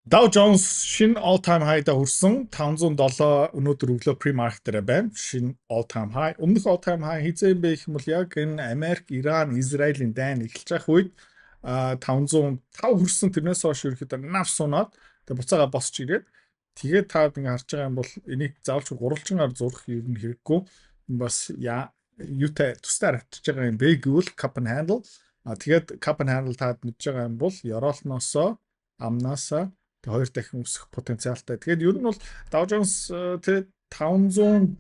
Dow Jones шинэ all time high-да хүрсэн. 507 өнөөдөр өглөө pre-market дээр байна. Шинэ all time high. Өмнөх all time high хэзээ юм бэ гэх юм бол яг энэ Америк, Иран, Израилийн дайн эхэлж явах үед 505 хүрсэн. Тэрнээс хойш ерөөхдөө навс унаад, тэгээ буцаага босч ирээд, тэгээд та ингээ харж байгаа юм бол энийг заавалч гурвалжингаар зурах юм хэрэггүй. Бас яа юутай тустай харагдаж байгаа юм бэ гэвэл cup and handle. А тэгээд cup and handle таад мэдж байгаа юм бол ёроолноосоо, амнаасаа тэг хоёр дахин өсөх потенциалтай. Тэгээд ер нь бол Dow Jones тэ 500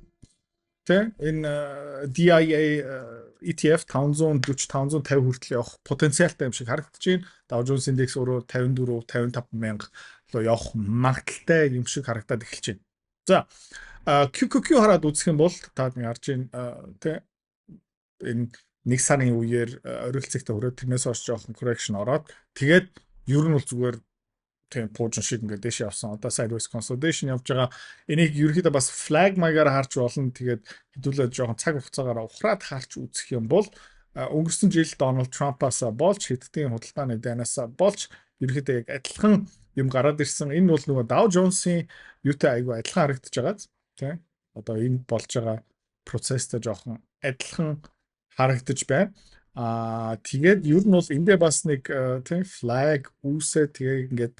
тэ энэ DIA ETF 540 550 хүртэл явах потенциалтай юм шиг харагдаж байна. Dow Jones Index өөрөө 54 55 мянга руу явах магадлалтай юм шиг харагдаад эхэлж байна. За, QQQ хараад үзэх юм бол та нэг харж байна, тэ энэ нэг сарын үеэр орилцогтой хүрээд, тэрнээс хойш жоохон correction ороод, тэгээд ер нь бол зүгээр тийм пуужин шиг ингээд дээшээ явсан. Одоо sideways consolidation явж байгаа. Энийг ерөнхийдөө бас flag маягаар харж болно. Тэгээд хэдүүлээ жоохон цаг хугацаагаар ухраад харж үзэх юм бол өнгөрсөн жил Дональд Трампаас болж, Хятадын худалдааны дайнаас болж ерөнхийдөө яг адилхан юм гараад ирсэн. Энэ бол нөгөө Dow Jones-ийн юутай айгүй адилхан харагдаж байгаа. Тийм. Одоо энэ болж байгаа процесстэй жоохон адилхан харагдаж байна. Аа, тэгээд ер нь бол эндээ бас нэг тийм flag үүсээ, тэгээ ингээд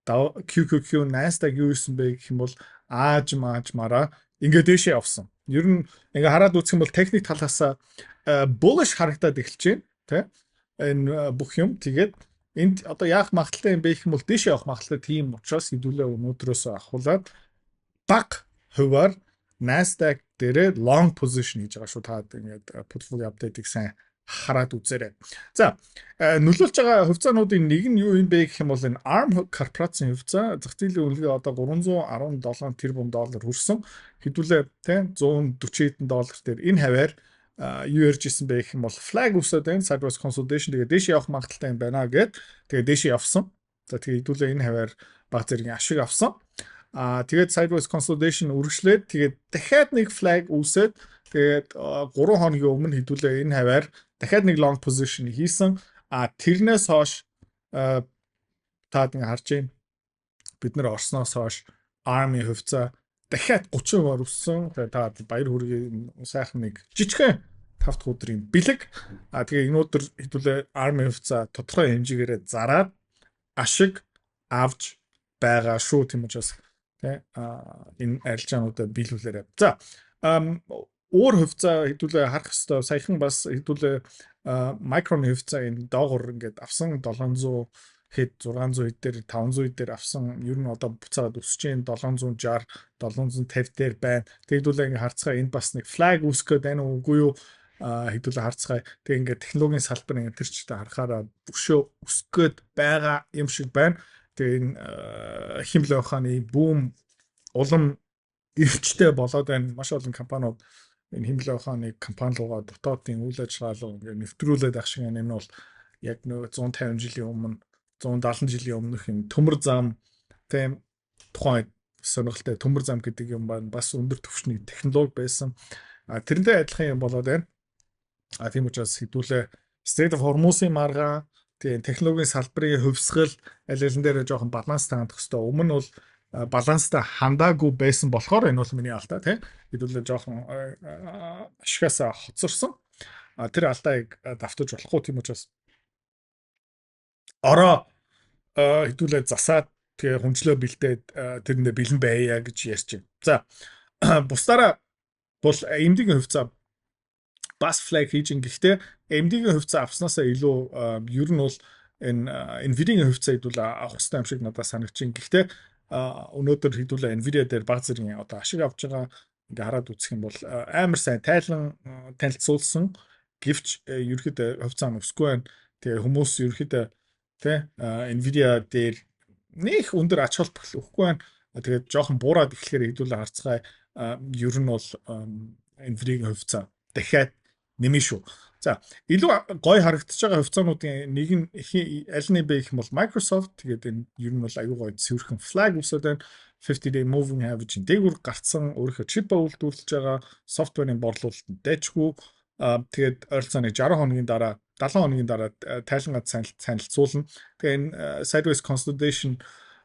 QQQ, Nasdaq юу исэн бэ гэх юм бол ааж маажмаараа ингээд дээшээ явсан. Ер нь ингээ хараад үзэх юм бол техник талаас bullish харагдаад эхэлж байна, тий? Энэ бүх юм тэгээд энд одоо яах магадлалтай юм бэ гэх юм бол дээшээ явах магадлалтай. Тийм учраас хэдүүлээ өнөөдрөөс ахуулаад бага хувиар Nasdaq дээрээ long position хийж байгаа шүү. Та ингээд portfolio update-ыг сайн хараад үзээрэй. За, нөлөөлж байгаа хувьцаануудын нэг нь юу юм бэ гэх юм бол энэ ARM корпорацийн хувьцаа. Зах зээлийн үнэлгээ одоо 317 тэрбум доллар хүрсэн. Хэдүүлээ тий 140 хэдэн доллар дээр энэ хаваар юу ярьж исэн бэ гэх юм бол flag үсээд байна. Sideways consolidation, тэгээ дээш явах магадлалтай юм байна гэд, тэгээ дээш явсан. За, тэгээ хэдүүлээ энэ хаваар баг зэргийн ашиг авсан. Аа, тэгээд sideways consolidation үргэлжлээд, тэгээд дахиад нэг flag үүсээд, тэгээд 3 хоногийн өмнө хэдүүлээ энэ хаваар дахиад нэг long position хийсэн. А тэрнээс хойш та нэг харж байна. Бид нар орсноос хойш ARM-ийн хувьцаа дахиад 30% өссөн. Тэгээд та баяр хүргэе, сайхан нэг жижигхэн 5 дахь өдрийн бэлэг. А тэгээ энэ өдөр хэдүүлээ ARM-ийн хувьцаа тодорхой хэмжээгээр зараад ашиг авч байгаа шүү. Тийм учраас тий энэ арилжаануудаа биелүүлээрэй. За, өөр хувьцаа хэдүүлээ харах хэвээр. Саяхан бас хэдүүлээ Micron хувьцаа энэ доогор ингээд авсан, 700 хэд, 600 хэд дээр, 500 хэд дээр авсан. Ер нь одоо буцаагаад өсөж гин, 760, 750 дээр байна. Тэгдүүлээ ингээ харцгаа, энд бас нэг flag үүсгэх гээд байна уугүй юу, хэдүүлээ харцгаая. Тэг ингээ технологийн салбар ингээ тэр чигтээ харахаараа өшөө өсөх гээд байгаа юм шиг байна. Тэгээ энэ хиймэл ухааны boom улам эрчтэй болоод байна. Маш олон компаниуд энэ хиймэл ухааны компани руугаа, дотоодын үйл ажиллагаа руу ингээ нэвтрүүлээд ах шиг байна. Энэ бол яг нөгөө 150 жилийн өмнө, 170 жилийн өмнөх юм төмөр зам, тийм, тухайн сонирхолтой төмөр зам гэдэг юм байна. Бас өндөр түвшний технологи байсан. А тэрнтэй адилхан юм болоод байна. А тийм учраас хэдүүлээ Strait of Hormuz-ын маргаан, тийм, технологийн салбарын хувьсгал аль алин дээр жоохон баланстай хандах хэрэгтэй. Өмнө нь бол баланстай хандаагүй байсан болохоор энэ бол миний алдаа, тийм. Хэдүүлээ жоохон ашигасаа хоцорсон. Тэр алдааг давтаж болохгүй. Тийм учраас ороо хэдүүлээ засаад, тэгээ хүнчлөө бэлдээд тэрэндээ бэлэн байя гэж ярьж байна. За, бусдаараа бол AMD-ийн хувьцаа бас flag хийж ин. Гэхдээ AMD-ийн хувьцаа авснаасаа илүү ер нь бол энэ Nvidia-ийн хувьцаа хэдүүл авах хэрэгтэй юм шиг надад санагдаж байна. Гэхдээ өнөөдөр хэдүүлээ Nvidia дээр баг зэргийн одоо ашиг авч байгаа. Ингээ хараад үзэх юм бол амар сайн тайлан танилцуулсан гэвч ерөөхдөө хувьцаа нь өсөхгүй байна. Тэгээ хүмүүс ерөөхдөө тэ Nvidia дээр нэх өндөр ач холбогдол өгөхгүй байна. Тэгээд жоохон буураад эхлэхээр хэдүүлээ харцгаая. Ер нь бол Nvidia-ийн хувьцаа дахиад нэмэн шүү. За, илүү гоё харагдаж байгаа хувьцаануудын нэг нь аль нь бэ гэх юм бол Microsoft. Тэгээд энэ ер нь бол аюу гоё цэвэрхэн flag үүсээд байна. 50 day moving average дээгүүр гарцсан, өөрийнхөө чип үйлдвэрлэж байгаа, software-ын борлуулалтанд дайчгүй. Тэгээд ойролцоогоо 60 хоногийн дараа, 70 хоногийн дараа тайлангаа танилцуулна. Тэгээ энэ sideways consolidation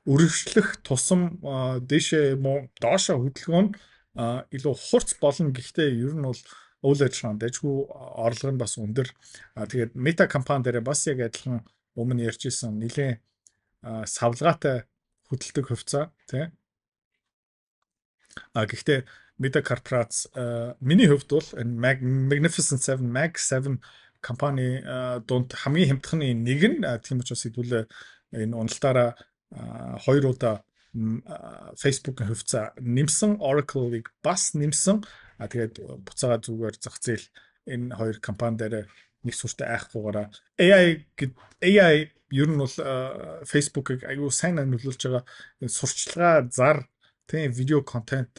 Өргөжлөх тусам дээшээ юм уу доошоо хөдөлгөөн нь илүү хурц болно. Гэхдээ ер нь бол үйл ажиллагаанд дажгүй, орлого нь бас өндөр. Тэгээд Meta компани дээр бас яг адилхан өмнө ярьж исэн, нэлээд савлгаатай хөдөлдөг хувьцаа, тий. Гэхдээ Meta корпорац миний хувьд бол энэ Magnificent 7, Mag 7 компани дунд хамгийн хямдханы нэг нь. Тийм учраас хэдүүлээ энэ уналтаараа хоёр удаа Facebook-ын хувьцаа нэмсэн, Oracle-ыг бас нэмсэн. Тэгээд буцаага зүгээр зах зээл энэ хоёр компани дээр нэг сүртэй айхгүйгаараа AI гэд AI ер нь бол Facebook-ыг аюу сайн нөлөөлж байгаа. Энэ сурчлагаа зар, тийм, видео контент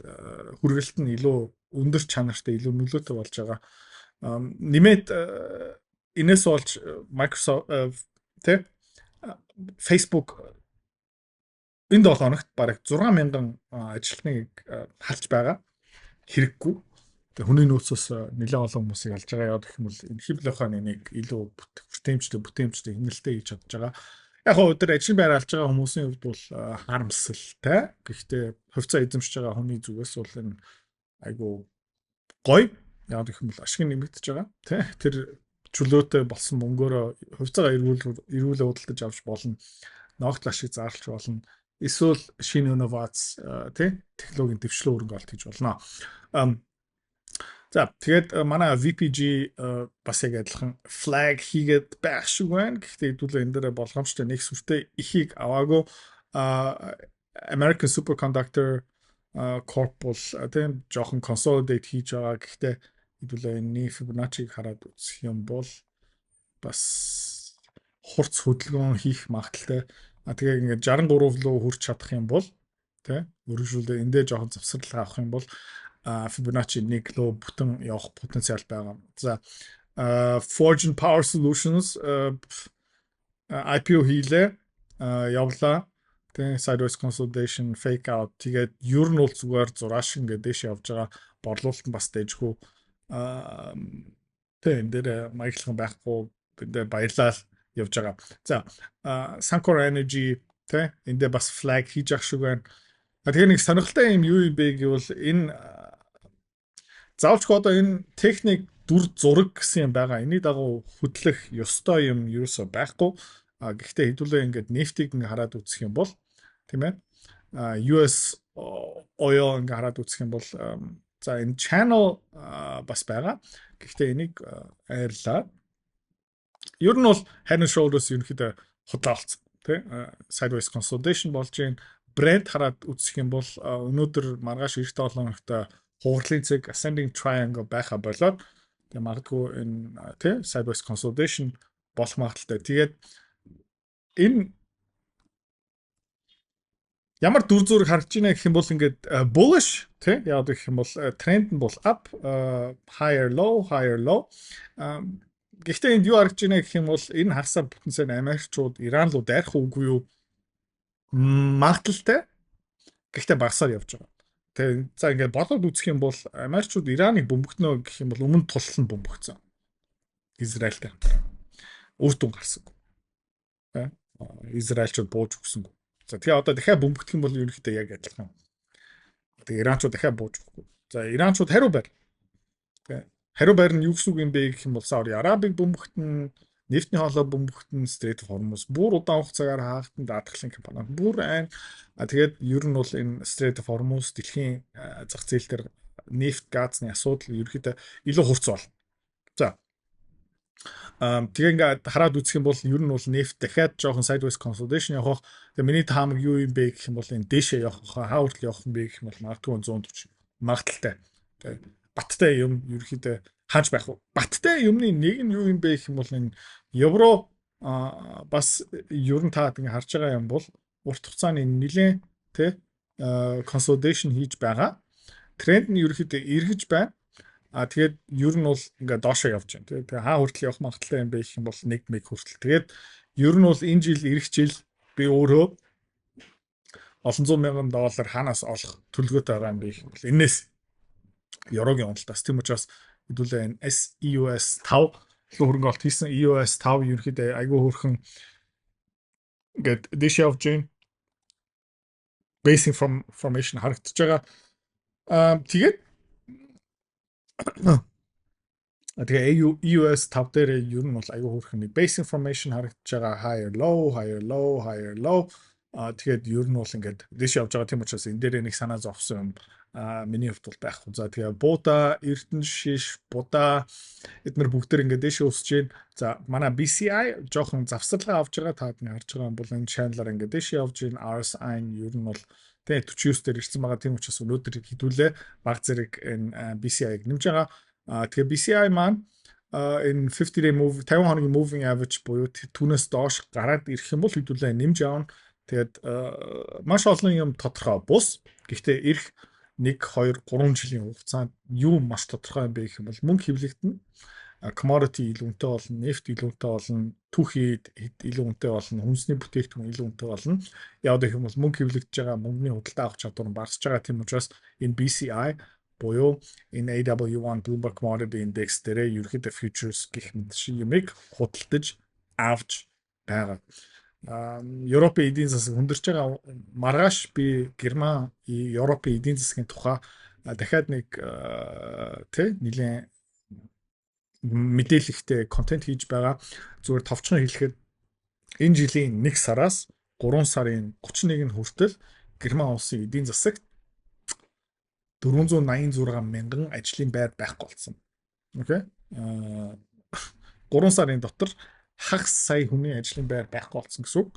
хүргэлт нь илүү өндөр чанартай, илүү нөлөөтэй болж байгаа. Нэмээд энэс болж Microsoft, тий, Facebook энэ 7 хоногт бараг 6000 ажилтныг халж байгаа. Хэрэггүй. Тэгээ хүний нөөцөөс нэлээд олон хүмүүсийг алж байгаа. Яг гэх юм бол энэ хэвлэх ухааны нэг илүү бүтэмжтэй, хэмнэлттэй хийж чадж байгаа. Яг гоо өдөр ажил байр алж байгаа хүмүүсийн хувьд бол харамсалтай. Гэхдээ хувьцаа эзэмшиж байгаа хүний зүгээс бол энэ айгу гоё. Яг гэх юм бол ашиг нэмэгдэж байгаа. Тэ, тэр чөлөөтэй болсон мөнгөөрөө хувьцаагаа эргүүлээ худалдаж авч болно. Ногтол ашиг зарлж болно. Эсвэл шинэ инновац, тий, технологийн дэвшлэн хөрөнгө оруулалт хийж болно. За, тэгээд манай VPG бас яг адилхан flag хийгээд байх шиг байна. Гэхдээ хэдүүлээ энэ дээр болгоомжтой нэг сүртэй ихийг аваагүй. American Superconductor Corp бол тийм жоохон consolidate хийж байгаа. Гэхдээ хэдүүлээ энэ Fibonacci-г хараад үзэх юм бол бас хурц хөдөлгөөн хийх магадлалтай. Тэгээ ингээд 63 руу хүрч чадах юм бол, тий, өргөжлөлөө эндээ жоохон завсарлага авах юм бол Fibonacci 1 руу бүтэн явах потенциал байгаа. За, Forgent Power Solutions IPO хийлээ, явлаа. Тэгээ sideways consolidation, fake out, тэгээд ер нь бол зүгээр зураа шиг ингээд дээш явж байгаа. Борлуулалт нь бас дажгүй. Тэгээ энэ дээр маяглах байхгүй, энэ дээр баярлал явж байгаа. За, Suncor Energy, тэ, энэ дээр бас flag хийж ах шиг байна. Тэгээ нэг сонирхолтой юм юу юм бэ гэвэл энэ заавчгүй одоо энэ техник дүр зураг гэсэн юм байгаа. Энэний дагуу хөдлөх ёстой юм ерөөсөө байхгүй. Гэхдээ хэдүүлээ ингээд нефтийг ингээ хараад үзэх юм бол, тийм ээ, US oil ингээ хараад үзэх юм бол, за, энэ channel бас байгаа. Гэхдээ энийг айрлаа. Ер нь бол head and shoulders ерөнхийдөө худлаа болсон. Тий? Sideways consolidation болж байна. Brent хараад үзэх юм бол өнөөдөр, маргааш эх 7 хоногт хугарлын цэг ascending triangle байха болоод тэгээ магадгүй энэ, тий, sideways consolidation болох магадлалтай. Тэгээд энэ ямар дүр зураг харагдж байна гэх юм бол ингээд bullish, тий, яг гэх юм бол тренд нь бол up, higher low, higher low. Гэхдээ энд юу харагдж байна гэх юм бол энэ хагас бүтэн сайн Америкчууд Иран руу дайрах үгүй юу, магадлалтай, гэхдээ багасаар явж байгаа. Тэгээ за, ингээд бодоод үзэх юм бол Америкчууд Ираныг бөмбөгдөнө гэх юм бол өмнө тулал нь бөмбөгцөн. Израильтай хамтран. Үр дүн гарсангүй. Тэ? Израильчууд бууж өгсөнгүй. За, тэгээ одоо дахиад бөмбөгдөх юм бол ерөнхийдөө яг адилхан. Тэгээ Иранчууд дахиад бууж өгөхгүй. За, Иранчууд хариу байр. Тэ. Хариу байр нь юу гэсэн үг юм бэ гэх юм бол Сауди Арабыг бөмбөгтөн, нефтний хоолой бөмбөгтөн, Strait of Hormuz бүр удаан хугацаагаар хаагдсан, даатгалын компани бүр айн. Тэгээд ер нь бол энэ Strait of Hormuz, дэлхийн зах зээл дээр нефт, газны асуудал ерөнхийдөө илүү хурц болно. За. Тэгээ ингээд хараад үзэх юм бол ер нь бол нефт дахиад жоохон sideways consolidation явах. Тэгээ миний таамаг юу юм бэ гэх юм бол энэ дээшээ явах, хаа хүртэл явах юм бэ гэх юм бол магадгүй 140 магадлалтай. Тэгээ баттай юм ерөнхийдөө хааж байх уу? Баттай юмны нэг нь юу юм бэ гэх юм бол энэ евро бас ер нь та ингээ харж байгаа юм бол урт хугацааны нэлээд, тэ, consolidation хийж байгаа. Тренд нь ерөнхийдөө эргэж байна. А тэгээд ер нь бол ингээ доошоо явж байна. Тэгээ хаа хүртэл явах магадлалтай юм бэ гэх юм бол нэг мэг хүртэл. Тэгээд ер нь бол энэ жил, ирэх жил би өөрөө олон зуун мянган доллар хаанаас олох төлөвлөгөөтэй байгаа юм бэ гэх юм бол энэс, еврогийн уналтаас. Тийм учраас хэдүүлээ энэ SEUS 5 илүү хөрөнгө олт хийсэн. EOS 5 ерөнхийдөө айгүй хөөрхөн ингээд дээш явж байна. Basing formation харагдаж байгаа. Тэгээд AU EUS 5 дээр ер нь бол аюу хөөрхөн нэг basing formation харагдаж байгаа, higher low, higher low, higher low. Тэгээд ер нь бол ингээд дээш явж байгаа. Тийм учраас энэ дээр нэг санаа зовсон юм миний хувьд бол байхгүй. За, тэгээ Буда, Эрдэнэ шиш, Будаа эднэр бүгдээр ингээд дээшээ өсөж байна. За, манай BCI жоохон завсарлага авч байгаа. Та бүхэн харж байгаа бол энэ channel-аар ингээд дээшээ явж байна. RSI нь ер нь бол тэгээ 49 дээр ирсэн байгаа. Тийм учраас өнөөдөр хэдүүлээ баг зэрэг энэ BCI-г нэмж байгаа. Тэгээ BCI маань энэ 50 day move, 50 хоногийн moving average буюу түүнээс доош гараад ирэх юм бол хэдүүлээ нэмж авна. Тэгээд маш олон юм тодорхой бус. Гэхдээ ирэх 1 2 3 жилийн хугацаанд юу маш тодорхой юм бэ гэх юм бол мөнгө хэвлэгдэнэ. Commodity илүү үнэтэй болно, нефть илүү үнэтэй болно, түүхий илүү үнэтэй болно, хүнсний бүтээгдэхүүн илүү үнэтэй болно. Яг гэх юм бол мөнгө хэвлэгдэж байгаа, мөнгөний худалдаа авах чадвар нь багасж байгаа. Тийм учраас энэ BCI буюу энэ AW1 Bloomberg Commodity Index дээрээ ерөнхийдөө futures гэх мэт шиг юмыг худалдаж авч байгаа. Европын эдийн засаг хүндэрч байгаа. Маргааш би Герман, Европын эдийн засгийн тухай дахиад нэг тий нэлийн мэдээлэлтэй контент хийж байгаа. Зүгээр товчхон хэлэхэд энэ жилийн 1 сараас 3 сарын 31-нд хүртэл Герман улсын эдийн засагт 486 мянган ажлын байр байхгүй болсон. Okay. 3 сарын дотор хагас сая хүний ажлын байр байхгүй болсон гэсэн үг.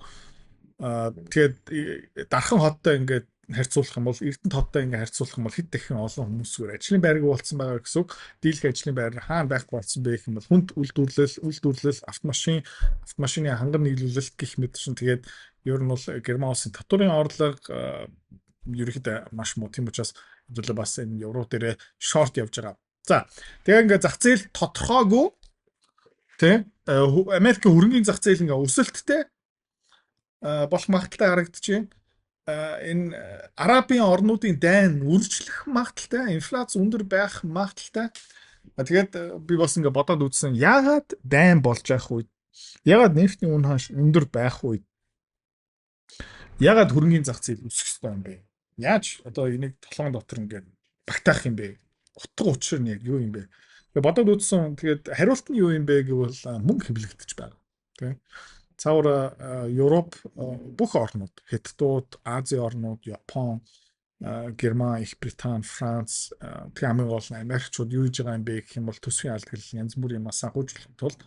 Тэгээд Дархан хоттой ингээд харьцуулах юм бол, Эрдэнэт хоттой ингээд харьцуулах юм бол хэд дахин олон хүмүүсгээр ажлын байргүй болсон байгаа гэсэн үг. Дийлэх ажлын байр хаана байхгүй болсон бэ гэх юм бол хүнд үйлдвэрлэл, автомашины хангар нийлүүлэлт гэх мэт шин. Тэгээд ер нь бол Герман улсын татварын орлого ерөнхийдөө маш муу. Тийм учраас хэдүүлээ бас энэ евро дээрээ short явж байгаа. За, тэгээ ингээд зах зээл тодорхойгүй, тий, Америкийн хөрөнгөний зах зээл ингээ өсөлттэй болох магадлалтай харагдаж байна. Энэ Арабын орнуудын дайн үржлэх магадлалтай, инфляц өндөр байх магадлалтай. Тэгээд би бас ингээ бодоод үзсэн. Яагаад дайн болж явах үед, яагаад нефтийн үн ханш өндөр байх үед, яагаад хөрөнгөний зах зээл өсөх ёстой юм бэ? Яаж одоо энийг толгоон дотор ингээд багтаах юм бэ? Утга учир нь яг юу юм бэ? Тэгээ бодоод үзсэн. Тэгээд хариулт нь юу юм бэ гэвэл мөнгө хэвлэгдэж байгаа. Тэ. Цаавар Европ бүх орнууд, Хятадууд, Азийн орнууд, Япон, Герман, Их Британи, Франц, тэгээ хамгийн гол нь Америкчууд юу хийж байгаа юм бэ гэх юм бол төсвийн алдагдал, янз бүрийн юм санхүүжүүлэх тулд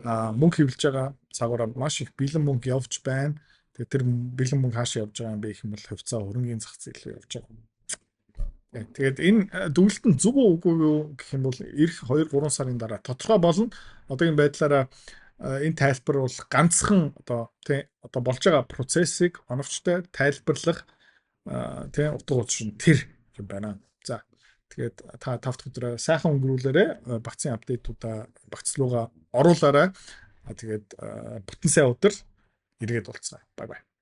мөнгө хэвлэж байгаа. Цаагаараа маш их бэлэн мөнгө явж байна. Тэгээ тэр бэлэн мөнгө хаашаа явж байгаа юм бэ гэх юм бол хувьцаа, хөрөнгөний зах зээл рүү явж байгаа. Тэгээд энэ дүгнэлт нь зөв үгүй юу гэх юм бол ирэх 2 3 сарын дараа тодорхой болно. Одоогийн байдлаараа энэ тайлбар бол ганцхан одоо тий одоо болж байгаа процессыг оновчтой тайлбарлах тий утга учир нь тэр юм байна. За, тэгээд та тав дахь өдрөө сайхан өнгөрүүлээрэй. Багцын update уудаа багц руугаа оруулаарай. Тэгээд бүтэн сайн өдөр, эргээд уулзъя. Bye bye.